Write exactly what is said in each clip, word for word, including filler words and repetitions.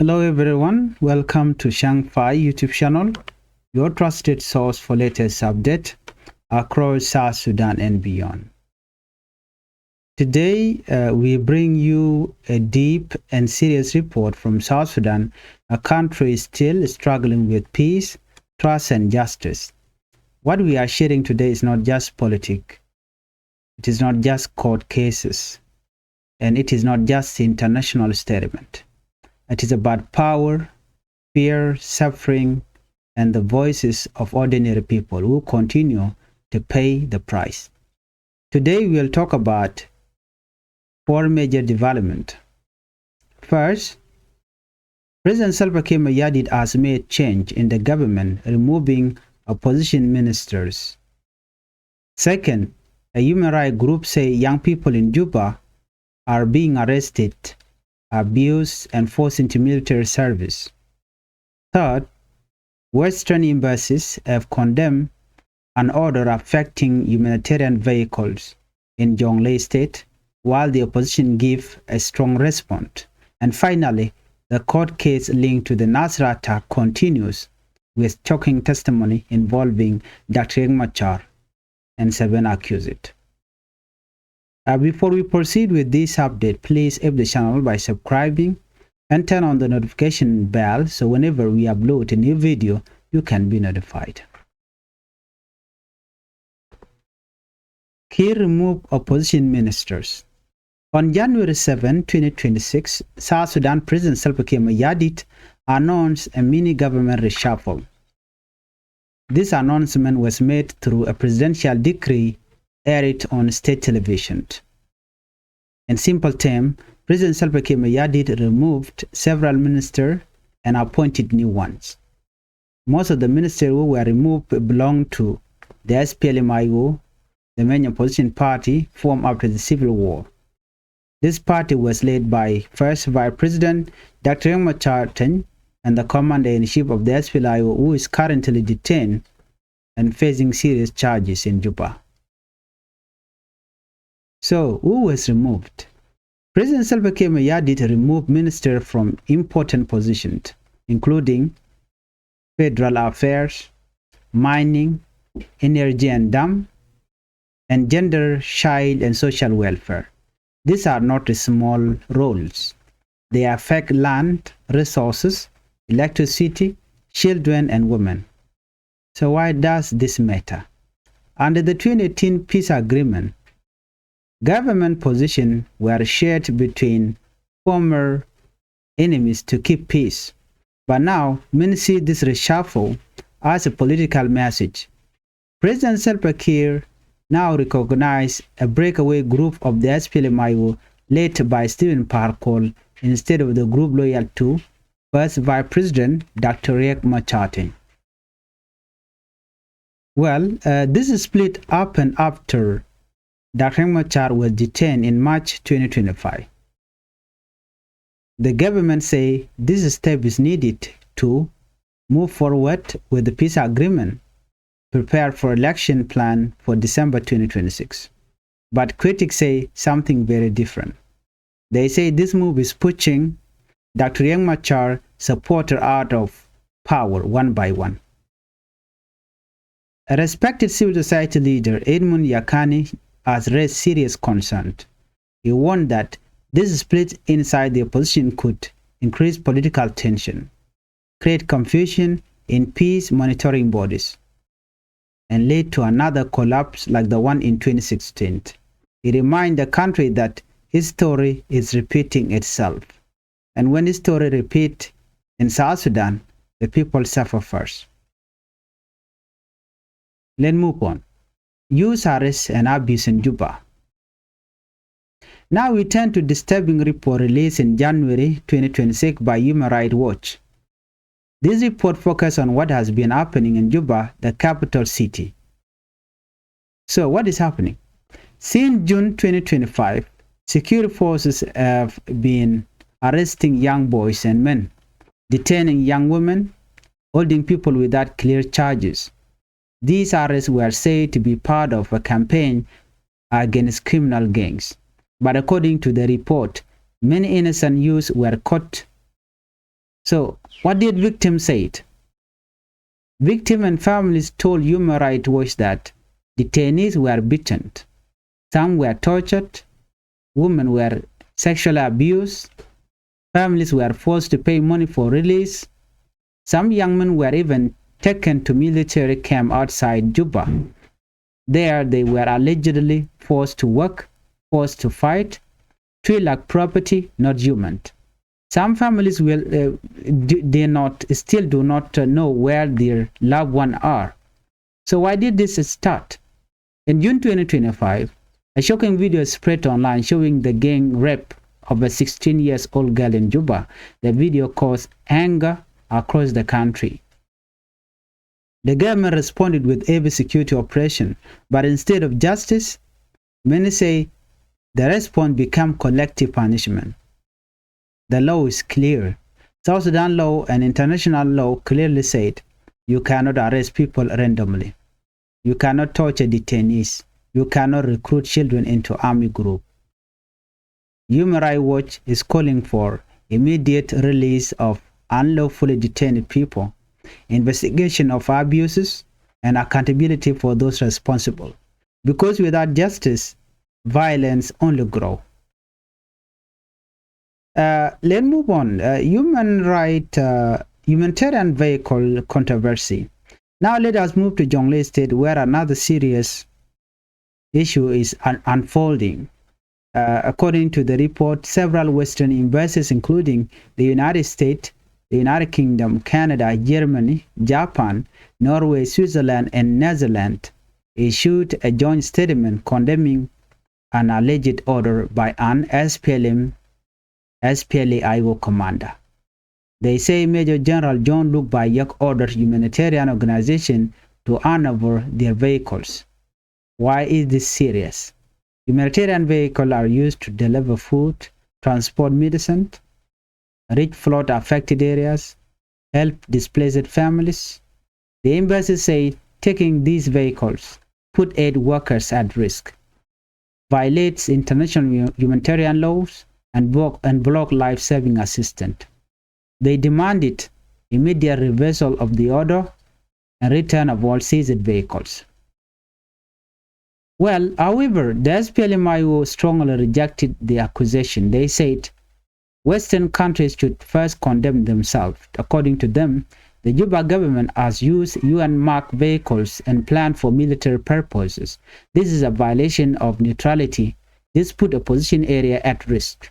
Hello everyone, welcome to Shang Fai YouTube channel, your trusted source for latest update across South Sudan and beyond. Today, uh, we bring you a deep and serious report from South Sudan, a country still struggling with peace, trust and justice. What we are sharing today is not just politic. It is not just court cases. And it is not just international statement. It is about power, fear, suffering, and the voices of ordinary people who continue to pay the price. Today we will talk about four major development. First, President Salva Kiir Mayardit has made change in the government, removing opposition ministers. Second, a human rights group say young people in Juba are being arrested, abused, and forced into military service. Third, Western embassies have condemned an order affecting humanitarian vehicles in Jonglei State, while the opposition give a strong response. And finally, the court case linked to the Nasir attack continues, with shocking testimony involving Doctor Riek Machar and seven accused. Uh, before we proceed with this update, please help the channel by subscribing and turn on the notification bell so whenever we upload a new video, you can be notified. Kiir remove opposition ministers. On January seven, twenty twenty-six, South Sudan President Salva Kiir Mayardit announced a mini government reshuffle. This announcement was made through a presidential decree aired on state television. In simple terms, President Salva Kiir Mayardit removed several ministers and appointed new ones. Most of the ministers who were removed belonged to the S P L M I O, the main opposition party formed after the civil war. This party was led by First Vice President Doctor Riek Machar Teny and the Commander-in-Chief of the S P L M I O, who is currently detained and facing serious charges in Juba. So, who was removed? President Salva Kiir Mayardit removed ministers from important positions, including federal affairs, mining, energy and dam, and gender, child and social welfare. These are not small roles. They affect land, resources, electricity, children and women. So why does this matter? Under the twenty eighteen peace agreement, government positions were shared between former enemies to keep peace. But now, many see this reshuffle as a political message. President Salva Kiir now recognizes a breakaway group of the S P L M I O led by Stephen Par Kuol instead of the group loyal to First Vice President Doctor Riek Machar Teny. Well, uh, this split happened after Doctor Riek Machar was detained in March twenty twenty-five. The government say this step is needed to move forward with the peace agreement, prepare for election plan for December twenty twenty-six. But critics say something very different. They say this move is pushing Doctor Riek Machar supporter out of power one by one. A respected civil society leader, Edmund Yakani, has raised serious concern. He warned that this split inside the opposition could increase political tension, create confusion in peace monitoring bodies, and lead to another collapse like the one in twenty sixteen. He reminded the country that history is repeating itself. And when history repeat in South Sudan, the people suffer first. Let's move on. Youth arrest and abuse in Juba. Now we turn to disturbing report released in January twenty twenty-six by Human Rights Watch. This report focus on what has been happening in Juba, the capital city. So what is happening? Since June twenty twenty-five, security forces have been arresting young boys and men, detaining young women, holding people without clear charges. These arrests were said to be part of a campaign against criminal gangs. But according to the report, many innocent youths were caught So, what did victims say? Victim and families told Human Rights Watch that detainees were beaten, some were tortured, women were sexually abused, families were forced to pay money for release. Some young men were even taken to military camp outside Juba. There they were allegedly forced to work, forced to fight, treated like property, not human. Some families will, uh, do, they not, still do not, uh, know where their loved ones are. So why did this start? In June twenty twenty-five, a shocking video spread online showing the gang rape of a sixteen years old girl in Juba. The video caused anger across the country. The government responded with heavy security operation, but instead of justice, many say the response became collective punishment. The law is clear. South Sudan law and international law clearly said you cannot arrest people randomly. You cannot torture detainees. You cannot recruit children into army group. Human Rights Watch is calling for immediate release of unlawfully detained people, investigation of abuses, and accountability for those responsible. Because without justice, violence only grow. Uh, let's move on. Uh, human right, uh, humanitarian vehicle controversy. Now let us move to Jonglei State, where another serious issue is un- unfolding. Uh, according to the report, several Western embassies, including the United States, the United Kingdom, Canada, Germany, Japan, Norway, Switzerland, and Netherlands, issued a joint statement condemning an alleged order by an S P L M, S P L A I O commander. They say Major General John Luke Bayek ordered humanitarian organization to hand over their vehicles. Why is this serious? Humanitarian vehicles are used to deliver food, transport medicine, reach flood affected areas, help displaced families. The embassy say taking these vehicles put aid workers at risk, violates international hu- humanitarian laws, and block, and block life-saving assistance. They demanded immediate reversal of the order and return of all seized vehicles. Well, however, the S P L M I O strongly rejected the accusation. They said Western countries should first condemn themselves. According to them, the Juba government has used U N marked vehicles and planned for military purposes. This is a violation of neutrality. This put opposition area at risk.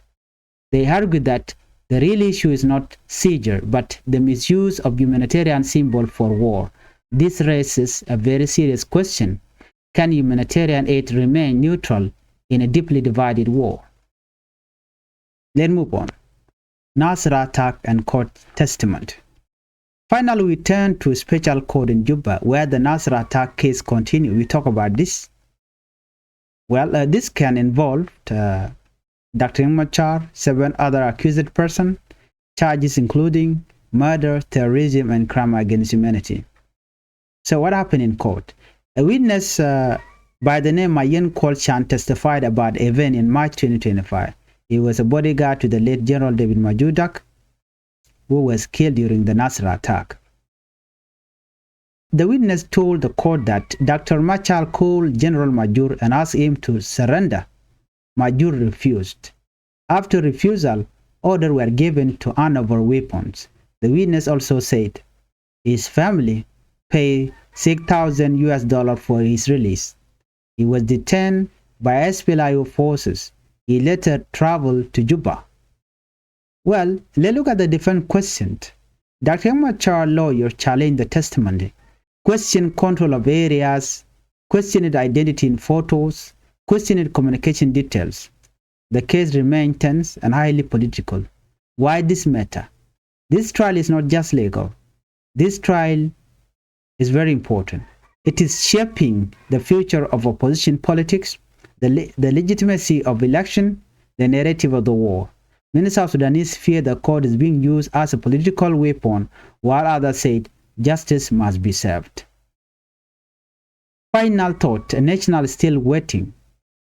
They argue that the real issue is not seizure, but the misuse of humanitarian symbol for war. This raises a very serious question. Can humanitarian aid remain neutral in a deeply divided war? Let's move on. Nasra attack and court testimony. Finally, we turn to special court in Juba, where the Nasra attack case continue. We talk about this. Well, uh, this can involve, uh, Doctor Riek Machar, seven other accused person, charges including murder, terrorism, and crime against humanity. So what happened in court? A witness, uh, by the name Mayen Kuol Chan testified about event in March twenty twenty-five. He was a bodyguard to the late General David Majur Dak, who was killed during the Nasra attack. The witness told the court that Doctor Machar called General Majur and asked him to surrender. Majur refused. After refusal, orders were given to hand over weapons. The witness also said his family paid six thousand U S dollar for his release. He was detained by S P L A I O forces. He later traveled to Juba. Well, let's look at the defense question. Doctor Riek Machar lawyer challenged the testimony, questioned control of areas, questioned identity in photos, questioned communication details. The case remained tense and highly political. Why this matter? This trial is not just legal. This trial is very important. It is shaping the future of opposition politics, the le- the legitimacy of election, the narrative of the war. Many South Sudanese fear the court is being used as a political weapon, while others said justice must be served. Final thought, a national still waiting.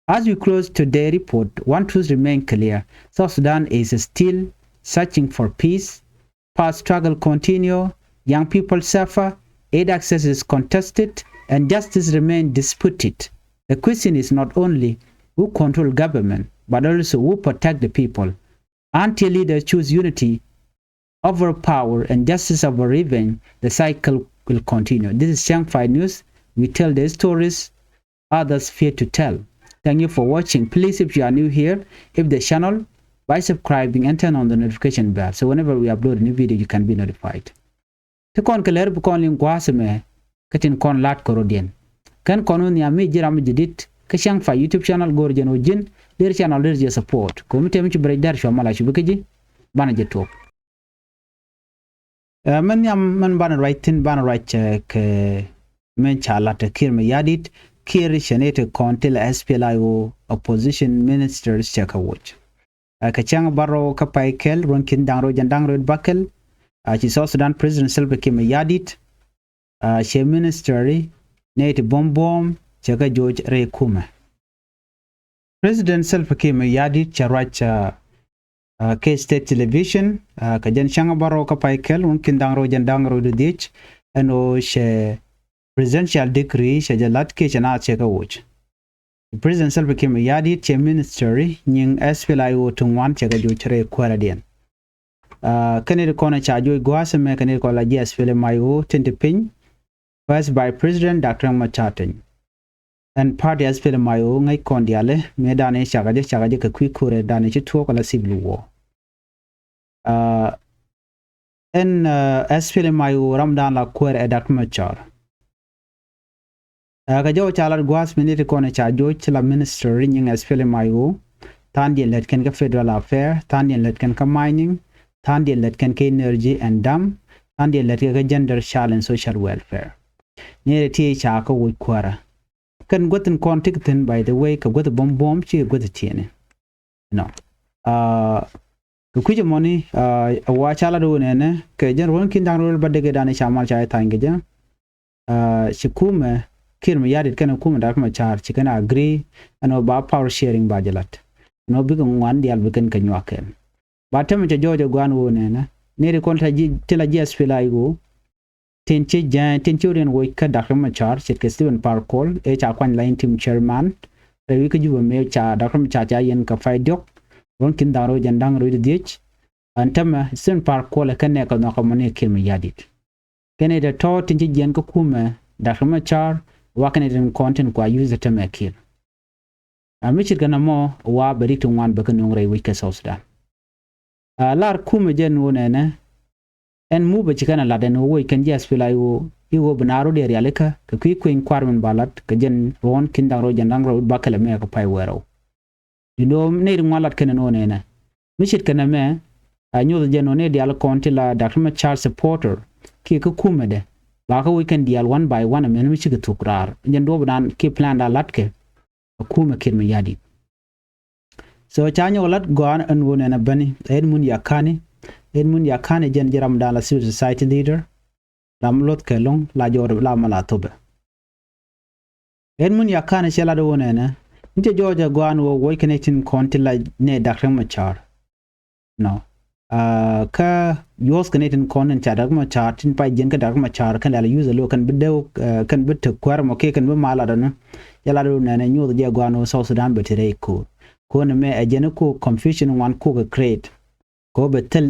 As we close today's report, one truth remains clear. South Sudan is still searching for peace, Power struggle continue, young people suffer, aid access is contested, and justice remain disputed. The question is not only who control government, but also who protect the people. Until leaders choose unity over power and justice over revenge, the cycle will continue. This is Chiang Five News. We tell the stories others fear to tell. Thank you for watching. Please, if you are new here, if the channel, by subscribing and turn on the notification bell. So whenever we upload a new video, you can be notified. Ti kɔn kɛ lɛr bi kɔn liŋ gua̱a̱th ɛmɛ kä tin kɔn la̱t kɛ rɔ̱diɛn. Kɛn kɔn wä nhiam mi ji̱ ram mi ji̱ dit kä Chiang Five YouTube channel go̱o̱r jɛn wä ji̱n ler channel ler jɛ support. Kɛ mi tɛm ci bi rɛc dɛr cua mal a cubi kä ji̱ banɛ jɛ tuɔk. Ɛ, mɛn nhiam mɛn banɛ ruac thi̱n banɛ ruac, ɛ, kɛ mɛn ca la̱t ɛ Kiir Mayardit, Kiir cɛ ni ti kɔn ti la S P L A I O opposition ministers cɛ kɛ woc. Ɛ, kɛ cäŋ bärɔw kä pay kɛl ruɔ̱n ki̱n da̱ŋ rɛw jɛn da̱ŋ rɛw bäkɛl, ɛ, ci South Sudan President Salva Kiir Mayardit, ɛ, cɛ ministry nɛy ti buɔ̱m buɔ̱m cɛ kɛ joc rɛy kumɛ. President Salva Kiir Mayardit cɛ ruac, ɛ, ɛ, kɛ state television, ɛ, kɛ jɛn cäŋ bärɔw kä pay kɛl ruɔ̱n ki̱n da̱ŋ rɛw jɛn da̱ŋ rɛw di dhiec ɛn ɣöö cɛ presidential decree cɛ jɛ la̱t kiɛ cɛ naath cɛ kɛ woc. President Salva Kiir Mayardit cɛ ministry nyiŋ S P L A I O ti ŋuan cɛ kɛ joc rɛy kuääradiɛn. Ɛ, kɛn it kɔn ca joc gua̱a̱th ɛmɛ kɛn it kɔn la ji̱ S P L M I O tin ti piny, First Vice President Doctor Riek Machar Teny. Ɛn party S P L M I O ŋäc kɔn diaal ɛ mëë danɛ cakɛ jɛ cakɛ jɛ kɛ kui̱ ko̱rɛ danɛ ci tuɔɔk ala civil war. Ɛ, ɛn, ɛ, S P L M I O ram dan la kuäär ɛ Doctor Machar. Ɛ, kɛ jɔw ca lat gua̱a̱th mi ni ti kɔn ca joc ci la ministry nyiŋ S P L M I O. Tha̱a̱ŋdiɛn lät kɛn kä federal affair, tha̱a̱ŋdiɛn lät kɛn kä mining, tha̱a̱ŋdiɛn lät kɛn kä energy and dam, tha̱a̱ŋdiɛn lät kɛ kä gender, child and social welfare. Ni ti ca kä woc kuäärä. Kɛn guäth in kɔn tik thi̱n, by the way, kɛ guäth buɔ̱m buɔ̱m ci kɛ guäth tiɛni. Nɔ. Ɛ, kɛ kui̱c ɛmɔni, ɛ, wa ca lat wä nɛnɛ kɛ jɛn ruɔ̱n ki̱n da̱ŋ rɛw bäkɛl danɛ ca mal ca i̱ tha̱a̱ŋ kɛ jɛ. Ɛ, ci kumɛ Kiir Mayardit kɛnɛ kumɛ Doctor Machar ci kɛn agree ɛn ɣöö ba power sharing ba jɛ la̱t. Ɛn ɣöö bikɛ ŋuan diaal bi kɛn kɛ nyuak kɛn. Ba tämɛ cɛ jɔɔc ɛ gua̱a̱n wä nɛnɛ ni ti kɔn ti la ji̱ S P L A I O. Tin ci jääny tin ci riɛn woc kä Doctor Machar ce̱tkɛ Stephen Par Kuol ëë ca kuany la interim chairman. Rɛy wi̱i̱ kä Juba mëë ca Doctor Machar ca yɛn kɛ pay diɔ̱k ruɔ̱n ki̱n da̱ŋ rɛw jɛn da̱ŋ rɛw di dhiec. Ɛn tämɛ Stephen Par Kuol ɛ kɛn nɛɛkɛ nhɔakɛ mɔni ɛ Kiir Mayardit. Kɛn ɛ tɔ̱ tin ci jiɛn kä kumɛ Doctor Machar wa kɛn ɛ tin kɔn tin kua use tämɛ ɛ Kiir. Ɛ mi ce̱tkɛ nɔmɔ wa bɛ rik ti ŋuan bɛ kɛ nöŋ rɛy wec kɛ South Sudan. Ɛ lar kumɛ jɛn wä nɛnɛ ɛn mupɛ ci kɛn a lat ɛn ɣöö wec kɛn ji̱ S P L A I O i̱ ɣöö bi naath rɔ̱diɛn rialikä kɛ kui̱ kuëny kua̱r min ba lat kɛ jɛn ruɔ̱n ki̱n da̱ŋ rɛw jɛn da̱ŋ rɛw bäkɛl ɛmɛ kɛ pay wäl rɛw. Duundɛ ɣöö nɛy ti ŋuan lat kɛn ɛn ɣöö nɛnɛ mi ce̱tkɛ nɛmɛ. Ɛ nyoth jɛn ɣöö nɛy diaal kɔn ti la Doctor Machar supporter kiɛ kä kumɛdɛ ba kɛ wec kɛn diaal one by one ɛmɛn mi cikɛ thuk raar jɛn duɔ̱ɔ̱pdan kiɛ plan da latkɛ ɛ kumɛ Kiir Mayardit. So ca nyɔk lat gɔaa ɛn wun ɛn a bäni Edmund Yakani. Edmund Yakani jɛn ji̱ ramdan la civil society leader. Lam luɔth kɛ lo̱ŋ la jɔɔd la ma la thopɛ. Edmund Yakani cɛ lat wun ɛn a ni cɛ jɔɔc ɛ gɔaa ɛn wun woc kɛn ɛ tin kɔn ti la nɛ Doctor Machar. Nɔ. Kä yuɔth kɛn itin kɔn in ca Doctor Machar tin pay jiɛn kä Doctor Machar kɛn lɛl yuth alo kɛn bi dee kɛn bi tek kuäär mɔ kiɛ kɛn bi mal lat ɔni. Cɛ lat ɔ nɛn ɛ nyuɔth jɛ guan ɔ South Sudan bɛ ti rɛy ko̱o̱r. Ko̱o̱r ni mɛ ɛ jɛn iko confusion ŋuan kok ɛ create. Kɛ ɔ bɛ thil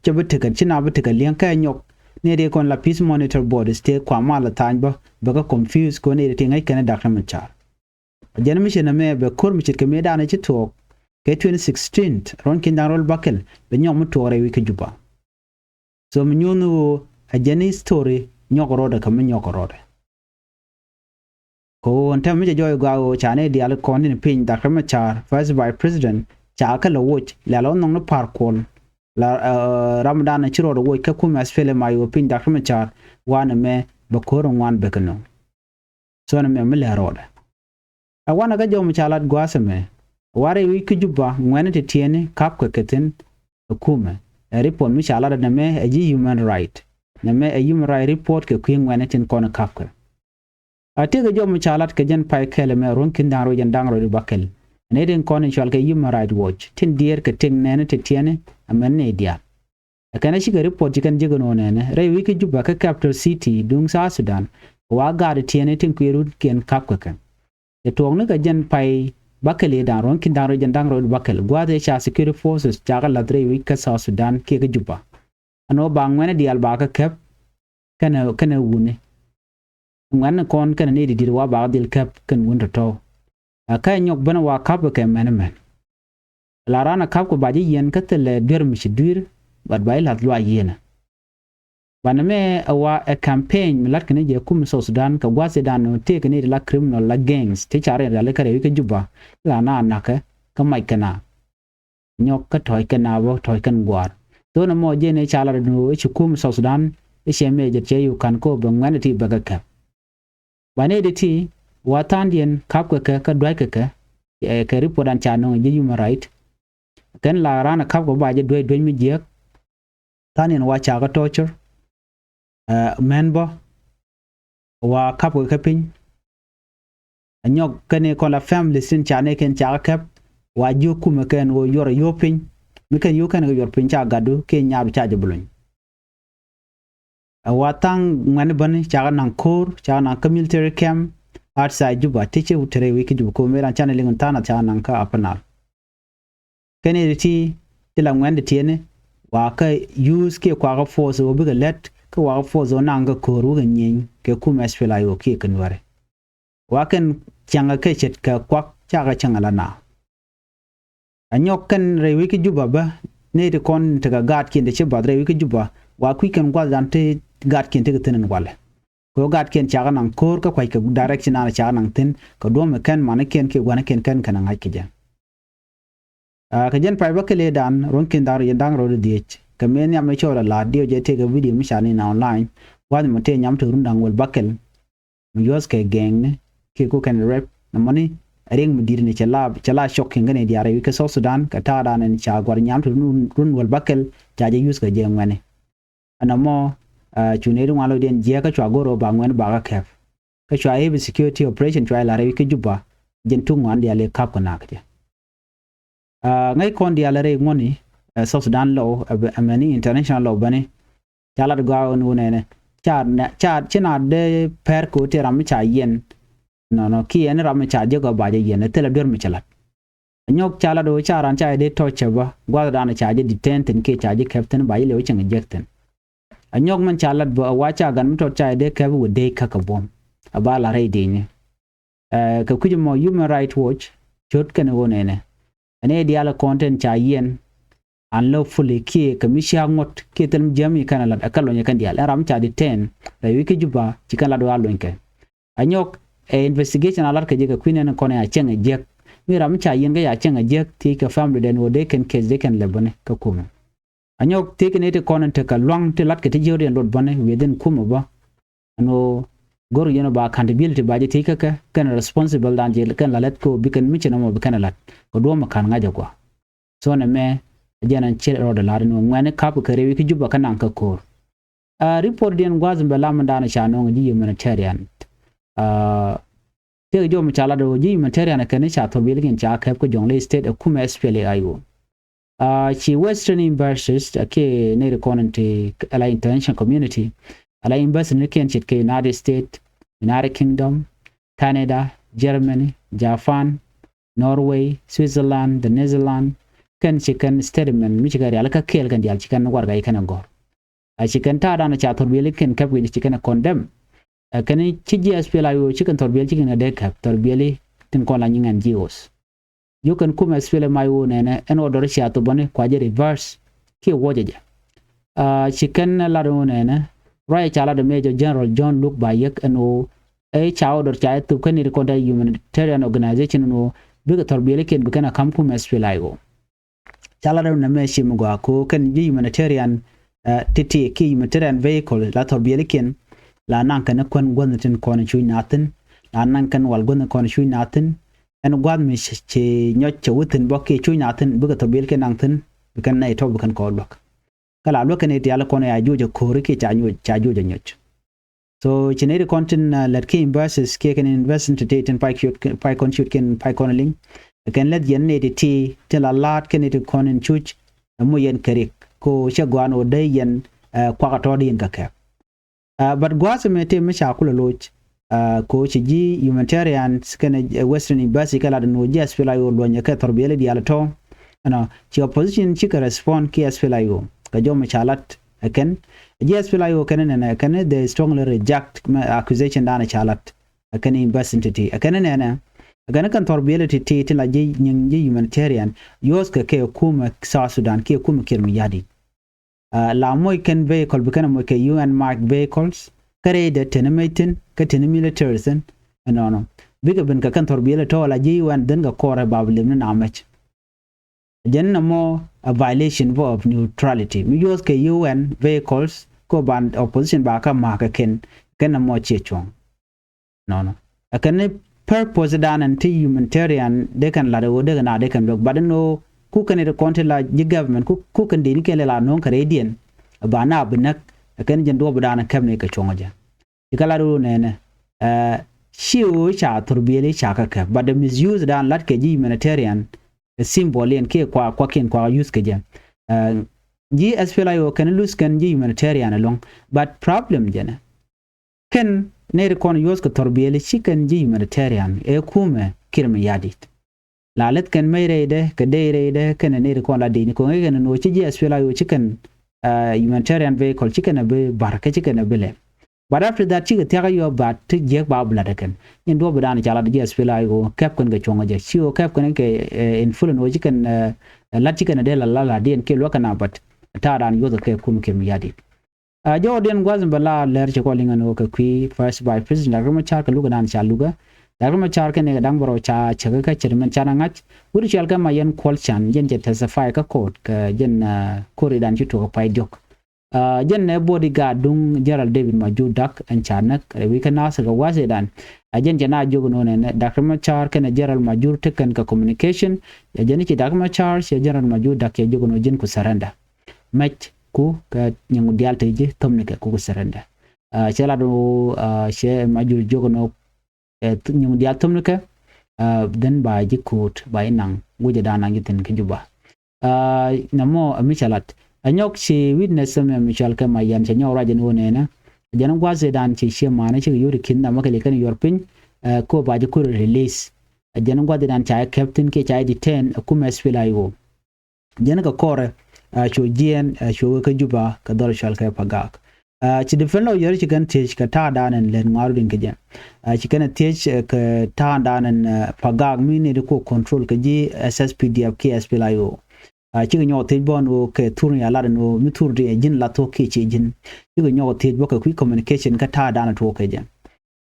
cɛ bi tekɛ ci na bi tekɛ liɛŋ kɛ nyɔk. Ni ri kɔn la peace monitor bodies tëë kua mal ɛ tha̱a̱ny bä bɛ kɛ confuse kɛ ɔ ni ri ti ŋäc kɛn Doctor Machar. Jɛn mi ci nɛmɛ bɛ ko̱r mi ce̱tkɛ mëëdan ci tuɔɔk kɛ twenty sixteen ruɔ̱n ki̱n da̱ŋ rɛw bäkɛl bɛ nyɔk mi tuɔɔk rɛy wi̱c kä Juba. So mi nyuuth ni ɣöö ɛ jɛn history nyɔk rɔɔdɛ kɛ mi nyɔk rɔɔdɛ. Kɛ ɣöö ɛn tɛmɛ mi cɛ jɔɔc gɔaa ɣöö ca ni diaal kɔn tin piny Doctor Machar First Vice President ca kɛ lɛ woc lɛl ɔ nhɔŋ ni Par Kuol. La ramdan ci rɔɔdɛ woc kä kumɛ S P L M I O piny Doctor Machar wanɛ mɛ bɛ ko̱r ŋuan bɛ kɛ nöŋ. Thon ɛmɛ mi lɛ rɔɔdɛ. Ɛ wanɛ kä jɔw mi ca lat gua̱a̱th ɛmɛ. Warɛ wi̱c kä Juba ŋuɛ̈ni ti tiɛni ka̱pkɛ kɛ thi̱n ɛ kumɛ. Ɛ report mi ca lat ɛ nɛmɛ ɛ ji̱ human right. Nɛmɛ ɛ human right report kɛ kui̱ ŋuɛ̈ni tin kɔn ka̱pkɛ. A tëëkɛ jɔw mi ca lat kɛ jɛn pay kɛl ɛmɛ ruɔ̱n ki̱n da̱ŋ rɛw jɛn da̱ŋ rɛw di bäkɛl. Ɛn ɛ tin kɔn in cual kɛ Human Right Watch tin diɛɛr kɛ tëk nɛɛni ti tiɛni ɛmɛn ni diaal. Ɛ kɛn ɛ cikɛ report ci kɛn ji̱ kɛ nööŋ nɛnɛ rɛy wi̱c kä Juba kä capital city duŋ South Sudan, kɛ wa gaat tiɛɛni tin kui̱ rut kiɛn ka̱p kɛ kɛ. Ɛ tuɔɔkni kɛ jɛn pay bakɛl i̱ da̱ŋ ruɔ̱n ki̱n da̱ŋ rɛw jɛn da̱ŋ rɛw bakɛl gua̱a̱th ëë ca security forces cakɛ la̱th rɛy wi̱c kä South Sudan kiɛ kä Juba. Ɛn ɣöö ba ŋuɛ̈ni diaal ba kɛ käp kɛnɛ kɛnɛ wuni. Ŋuɛ̈tni kɔn kɛnɛ ni di̱t wa ba kɛ dhil käp kɛn wun tɔ̱tɔ̱. Ɛ kä ɛ nyɔk ben wa ka̱p kɛ mɛn mɛn. La raan ɛ ka̱p kɛ ba ji̱ yiɛn kä thilɛ duer mi ci dui̱r, bat ba ji̱ la̱th luaac yieenä. Banɛ mɛ ɛ wa ɛ campaign mi la̱tkɛ ni jɛ kum South Sudan kɛ gua̱thidan nɔ tëëkɛ ni ti la criminal la gangs ti ca rɛy riali kä rɛy wi̱c kä Juba. La na nakä kä mac kɛ na nyɔk kä tɔ̱ɔ̱c kɛn naap ɔ tɔ̱ɔ̱c kɛn gua̱a̱r. Thonɛ mɔ jɛn ëë ca lat ɛn ɣöö ëë ci kum South Sudan ëë cɛ mëë jɛ cɛ yuk ka̱n kɛ ɣöö bɛ ŋuɛ̈ni ti bɛ kɛ käp. Banɛ di ti wa tha̱a̱ŋdiɛn ka̱pkɛ kɛ kä dua̱ckɛ kɛ, ɛ, kɛ report an ca nöŋ ji̱ human right. Kɛn la raan ɛ ka̱pkɛ ba jɛ duec duec mi jiääk. Tha̱a̱ŋdiɛn wa ca kɛ torture, ɛ, mɛn bä wa ka̱pkɛ kɛ piny. Ɛ nyɔk kɛn i̱ kɔn la families tin ca nɛy kɛn ca kɛ käp wa jiök kumɛ kɛn ɣöö yuɔr ɛ yio̱o̱p piny. Mi kɛn yio̱o̱p kɛn kɛ yuɔr piny ca gatdu kiɛ nyaatdu ca jɛ bi luny. Ɛ wa tha̱a̱ŋ ŋuɛ̈ni bäni cakɛ naŋ ko̱o̱r cakɛ naŋ kä military camp outside Juba ti ci te rɛy wi̱c kä Juba ko̱o̱r mëë ran canɛ liŋ tha̱a̱ŋ nath cakɛ naŋ kä Upper Nile. Kɛn i̱ ti ti la ŋuɛ̈ni tiɛɛni wa kä use kiɛ kuakä force ɣöö bikɛ lät kä wakä force ɣöö naŋ kä ko̱o̱r wikɛ nyieny kɛ kum SPLA-IO kiɛ kɛ Nuääri. Wa kɛn cäŋɛ kɛ ce̱tkɛ kuak cakɛ cäŋɛ la na. Ɛ nyɔk kɛn rɛy wi̱c kä Juba bä nɛy ti kɔn tekɛ gaatkiɛn ti ci bath rɛy wi̱c kä Juba wa kui̱ kɛn gua̱thdan ti gaatkiɛn tekɛ thi̱n in walɛ. Kɛ ɣöö gaatkiɛn cakɛ naŋ ko̱o̱r kä kua̱ckɛ direction an cakɛ naŋ thi̱n kɛ duɔ̱ɔ̱mɛ kɛn manikiɛn kiɛ gua̱nikiɛn kɛn kɛn ɛ ŋa̱c kɛ jɛ. Aa, kɛ jɛn pay bä kɛ lëëdan ruɔ̱n ki̱n da̱ŋ rɛw jiɛn da̱ŋ rɛw di dhieec kɛ mëë nhiam mi cɔɔl a la̱a̱t diɛw jɛ tëëkɛ video mi ca ni na online. Gua̱th mɔ tëë nyam te run da̱ŋ wäl bäkɛl mi yuɔ̱thkɛ gɛŋni kiɛ ku kɛn rep nɔmɔni. Riɛk mi di̱t ni cɛ la cɛ la cɔk kiɛn kɛn i̱ diaal rɛy wi̱c kä South Sudan kɛ ta̱a̱dan in ca gua̱r nyam te run run wäl bäkɛl ca jɛ yuɔ̱thkɛ jɛ ŋuɛni. Ɛn nɔmɔ, aa, cu nɛy ti ŋuan lo̱cdiɛn jiääk kä cua go̱r ɣöö ba ŋuɛni bakä käp. Kä cua i̱ bi security operation cua i̱ la rɛy wi̱c kä Juba jɛn tuk ŋuan diaal i̱ ka̱p kɛ nakä jɛ. Aa, ŋäc kɔn diaal rɛy ŋuɔ̱ni, ɛ, South Sudan law, ɛ, amäni international law bäni. Ca lat gɔaa ɣän wunɛnɛ ca nɛ ca ci na dee pɛr kɛ ɣöö tëë ram mi ca yiɛn. Nɔnɔ kiɛ ni ram mi ca jek ɣä ba jɛ yiɛn ɛ thilɛ duer mi cɛ lat. Ɛ nyɔk ca lat ɣöö ca ran ca jɛ dee tɔ̱ cɛ bä gua̱thdan ca jɛ detain thi̱n kiɛ ca jɛ kɛp thi̱n ba jɛ liɛw cieŋ jek thi̱n. Ɛ nyɔk min ca lat bä ɛ wa ca gan mi tɔt ca jɛ dee kɛp wä dee käk kɛ buɔ̱m. Ɛ ba la rɛy di̱i̱ni. Ɛ, kɛ kui̱c mɔ Human Rights Watch cot kɛn ɣöö nɛnɛ ɛn ëë diaal kɔn tin ca yiɛn unlawfully kiɛ kɛ mi cia̱a̱k ŋuɔ̱t kiɛ thil mi jiämi kɛn ɛ lat ɛ kɛ lony ɛ kɛn diaal ɛn ram mi ca detain rɛy wi̱c kä Juba ci kɛn lat ɣöö a lony kɛ. Ɛ nyɔk ɛ investigation a lat kɛ jɛ kɛ kui̱ nɛn kɔn ɛ a cieŋ ɛ jiäk mi ram mi ca yiɛn kɛ a cieŋ ɛ jiäk thiec kɛ family dɛn ɣöö dee kɛn case dee kɛn lɛ bäni kɛ kumɛ. Anyɔk thiec kɛ ni ti kɔn in tekɛ luaŋ ti lat kɛ ti jiöt yɛn luɔt bäni within kumɛ bä. Ɛn ɣöö go̱r yɛn ba accountability ba jɛ thiec kä kɛ kɛn responsible dan jɛ kɛn la lät kɛ ɣöö bi kɛn mi ci nɔmɔ bi kɛn lat kɛ duɔ̱ɔ̱m mi ka̱n ŋa̱c ɛ gɔaa. So nɛ mɛ ɛ jɛn ɛn ci rɔɔdɛ lar ɛn ɣöö ŋuɛ̈ni ka̱p kɛ rɛy wi̱c kä Juba kä naŋ kä ko̱o̱r. Aa, report diɛn gua̱a̱th in bɛ lam in da̱a̱n ca nöŋ ji̱ humanitarian. Aa, tëëk jɔm ca lat ɣöö ji̱ humanitarian kɛn ca thurbiɛlikiɛn ca kɛp kä Jonglei State ɛ kumɛ SPLA-IO. Aa, ci Western embassies ɛ kiɛ nɛy ti kɔn in ti ala international community ala embassy ni kiɛn ce̱tkɛ United States, United Kingdom, Canada, Germany, Japan, Norway, Switzerland, the Netherlands. Kɛn ci kɛn statement mi ci kɛn rialikä kɛɛl kɛn diaal ci kɛn warɛgakɛ ci kɛn gɔ̱r. A ci kɛn ta̱a̱dan ca thurbiɛlikiɛn kɛp kɛ ci kɛn condemn. Ɛ kɛn ci ji̱ SPLA-IO ci kɛn thurbiɛl ci kɛn kɛ dee kɛp thurbiɛli tin kɔn la nyiŋ NGOs. Yuk kɛn kumɛ SPLM-IO nɛnɛ ɛn order cia thop bäni kua jɛ reverse kiɛ wuɔcɛ jɛ. Aa, ci kɛn lat ɣöö nɛnɛ ruac ca lat ɛ Major General John Luke Bayek ɛn ɣöö ɛ ca order ca jɛ thop kɛn ni ti kɔn ta humanitarian organization ɛn ɣöö bikɛ thurbiɛlikiɛn bi kɛn a ka̱m kumɛ SPLA-IO. Ca lat rɛw nɛmɛ ci mi gɔaa kɛ ɣöö kɛn ji̱ humanitarian, ɛ, ti̱ti̱ kiɛ humanitarian vehicle la thurbiɛlikiɛn la naŋ kɛn kuän guäthni tin kɔn cuc nathin la naŋ kɛn wal guäthni kɔn cuc nathin. Ɛn gua̱th mi ci nyɔc cɛ wä thi̱n bä kiɛ cuc nathin bikɛ thurbiɛlikiɛn naŋ thi̱n bi kɛn nɛy tɔ̱ bi kɛn kɔɔr luäk. Kä la luäk kɛn i̱ tial kɔn ɛ a juɔc ɛ ko̱ri kiɛ ca nyuɔc ca juɔc ɛ nyuɔc. So ci nɛy ti kɔn tin, aa, lät kiɛ embassies kiɛ kɛn embassy ti ti tin pay kiot pay kɔn ciöt kiɛn pay kɔn liŋ. Kɛn lät yɛn nɛy ti ti tin la la̱a̱t kɛn nɛy ti kɔn in cuc. Ɛ moc yɛn kɛ rik ko cɛ gɔaa ni wä dee yɛn, eh, kuak a tɔɔdiɛn kɛ kɛp. Ah, but gua̱a̱th ɛmɛ tëë mi ca kulɛ loc, ah, ko ci ji̱ humanitarian kɛnɛ, eh, Western Embassy kɛ lat ni wä ji̱ S P L A I O luɔ̱nyɛ kɛ thɔrbiɛli diaal tɔ̱. Ɛnɔ, ci opposition cikɛ respond ki S P L A I O kɛ jɔmɛ ca lat ɛ kɛn. Ji̱ S P L A I O kɛn nɛnɛ, kɛn they strongly reject mɛ accusation danɛ ca lat ɛ kɛn embassy ti̱ti̱. Ɛ kɛn nɛnɛ, ɛ kɛn kɛn thɔrbiɛli ti̱ti̱ tin la ji̱ nyiŋ ji̱ humanitarian, yuɔth kɛ kɛ kumɛ South Sudan kiɛ kumɛ Kiir Mayardit. Ah, la moc kɛn vehicle bi kɛn a moc kɛ U N marked vehicles, kä rɛydɛ teni mec thi̱n kä teni military thi̱n. Ɛnɔnɔ, bikɛ ben kɛ kɛn thɔrbiɛli tɔ̱ la ji̱ U N dhin kɛ kɔrɛ ba bi lip ni na mec. Jɛn nɔmɔ a violation of neutrality. Mi yuɔth kɛ U N vehicles ko ban opposition ba kä ma̱a̱k kɛ kɛn, kɛn nɔmɔ ciɛ cuɔ̱ŋ. Nɔnɔ, ɛ kɛn ni purpose dan ɛn ti humanitarian dee kɛn lat ɛ ɣöö dee kɛn a dee kɛn luäk, but ɛn ɣöö ku kɛn ri kɔn ti la ji̱ government ku, ku kɛn dee ni kɛn lɛ la no̱o̱ŋ kɛ rɛydiɛn, ɛ ba na bi näk, ɛ kɛn jɛn duɔ̱ɔ̱p dan kɛp ni kɛ cuɔ̱ŋ jɛ. Ci kɛ lat ɣöö nɛnɛ, eh, ci ɣöö ca thurbiɛli ca kɛ kɛp, but the misuse dan lat kɛ ji̱ humanitarian, ɛ symbol in kiɛ kua, kuakiɛn kua use kɛ jɛ. Eh, ji̱ S P L A I O kɛn lose kɛn ji̱ humanitarian ɛlɔ̱ŋ, but problem jɛnɛ, kɛn nɛy ti kɔn yuɔth kɛ thurbiɛli ci kɛn ji̱ humanitarian ɛ kumɛ Kiir Mayardit. La leth kɛn mec rɛydɛ kɛ dey rɛydɛ kɛnɛ nɛy ti kɔn la dec ni ko̱ŋ ɛ kɛn ni wä ci ji̱ S P L A I O ci kɛn, ah, humanitarian vehicle ci kɛn a bi bar kä ci kɛn a bi lɛm. But after that cikɛ thia̱k a yɔ bat ti jiäk ba bi lat ɛ kɛn. Nyin duɔ̱p bi dan ca lat ji̱ S P L A I O kɛp kɛn kɛ cuɔ̱ŋ jɛ, ci ɣöö kɛp kɛn kɛ, eh, influence wä ci kɛn, eh, lat ci kɛn a dee la la la diɛn kiɛ luäk kɛn a bat ta̱a̱ dan yuɔth kɛ kum Kiir Mayardit. Ah, jɔwdiɛn gua̱th in bɛ la lɛr ci kɔ liŋ ɛn ɣöö kɛ kui̱ First Vice President Doctor Machar kɛ lukɛ dan ca lukɛ. Doctor Machar kɛn ikɛ da̱ŋ bärɔw ca cäkä kä cɛ ti mɛn can a ŋa̱c. Wut cɔal kɛ Mayɛn Kuɔl Can, jɛn cɛ testify kä court kɛ jɛn, ah, kori dan ci tuɔk kɛ pay diɔk. Ah, jɛn ɛ bodyguard duŋ General David Majur Dak ɛn ca näk rɛ wi̱i̱ kä nath kɛ wa̱a̱th idan. Ah, jɛn cɛ na jiök ɛn ɣöö nɛnɛ Doctor Machar kɛnɛ General Majur tekɛn kɛ communication. Jɛn ci Doctor Machar cɛ General Majur Dak cɛ jiök ɛn ɣöö ji̱n ku surrender. Mɛc ku kɛ nyiŋu diaal te ji̱ thömnikɛ ku ku surrender. Ah, cɛ lat ɣöö, ah, cɛ Majur jiök ɛn ɣöö, eh, nyiŋu diaal thömnikɛ, ah, then ba ji̱ ko̱o̱t ba ji̱ naŋ guicɛ dan naŋ ji̱ thi̱n kä Juba. Ah, nɔmɔ ɛ mi cɛ lat ɛ nyɔk ci witness ɛmɛ mi cɔal kɛ Mayɛn cɛ nyɔk ruac ɛn ɣöö nɛnɛ jɛn gua̱th idan ci ciɛ manɛ cikɛ yio̱w ti ki̱n nɔmɔ kɛ li kɛn yuɔr piny, eh, ko ba ji̱ ko̱o̱t release. Ɛ jɛn gua̱th idan ca jɛ kɛp thi̱n kiɛ ca jɛ detain ɛ kumɛ S P L A I O. Jɛn kɛ kɔrɛ, ah, cu jiɛɛn, ah, cu wee kä Juba kɛ dhɔr cɔal kɛ Pagak. Ah, ci defend lawyer ci kɛn thiec kɛ ta̱a̱dan ɛn lɛt ŋuaru din kɛ jɛ. Ah, ci kɛn thiec, eh, kɛ ta̱a̱dan ɛn, eh, Pagak mi nɛy ti ku control kɛ ji̱ S S P D F kiɛ S P L A I O. Ah, cikɛ nyɔk thiec bä ɛn ɣöö kɛ thur ni a lat ɛn ɣöö mi thur ti ɛ ji̱n la thuɔ̱k kiɛ ciɛ ji̱n. Cikɛ nyɔk thiec bä kɛ kui̱ communication kɛ ta̱a̱dan ɛ tuɔɔk kɛ jɛ.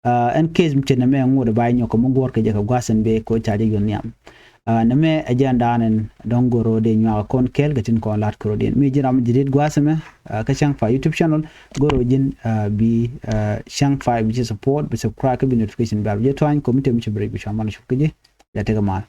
Ah, ɛn case mi cɛ nɛmɛ ŋot ɛ ba nyɔk kɛ mi guɔ̱ɔ̱r kɛ jɛ kɛ gua̱th ɛn bee kɛ ɣöö ca jɛ yɔn nhiam. Ah, nɛmɛ ɛ jɛn da̱a̱n ɛn dɔ̱ŋ go̱r ɣöö dee nyuak kɔn kɛɛl kɛ tin kɔn la̱t kɛ rɔ̱diɛn. Mi ji̱n ram mi ji̱ riet gua̱th ɛmɛ, ah, kä Cäŋ Fay YouTube channel, go̱r ɣöö ji̱n, ah, bi, ah, Cäŋ Fay bi ci support, bi subscribe, kä bi notification bell bi jɛ tuany, kɛ mi te mi ci bi rɛc bi cua mal cop kä ji̱. Ja tekɛ mal.